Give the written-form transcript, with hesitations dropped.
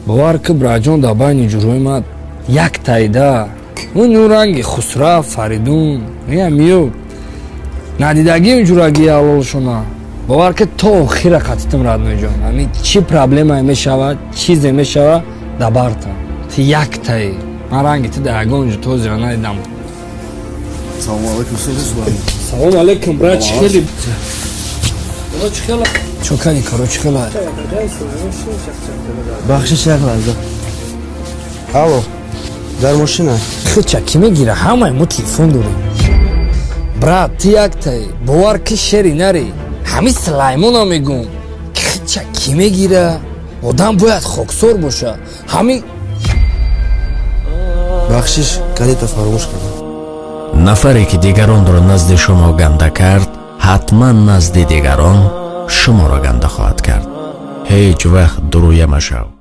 Бовар ки, браҷон, дар байни ҷурҳои ман як тайда ӯ ранги Хусрав, Фаридун миё надидагим ҷурагии ҳалолшона. Бовар ки, то охира қатитам, родной ҷон. Ами чӣ проблемае мешавад, чизе мешавад, дабартам. Ти яктаи, ман ранги ти дар ягон ҷо тозира надидам. Салому алайкум. Салому алайкум, брат. Чӣ хели? Чо кани, коро чӣ хела? Бахшиш, як лаҳза. Алло, дар мошина. Хича ки мегира? Ҳамаи мо телефон дорем. Брат, ти яктаи, бовар ки, шери нари ҳами Сулаймона мегум. Хича ки мегира? Одам бояд хоксор боша ҳами. Бахшиш, калита фаромӯш кардам. Нафаре ки дигаронро назди шумо ганда кард, ҳатман назди дигарон шуморо ганда хоҳад кард. Ҳеҷ вақт дуруя машав.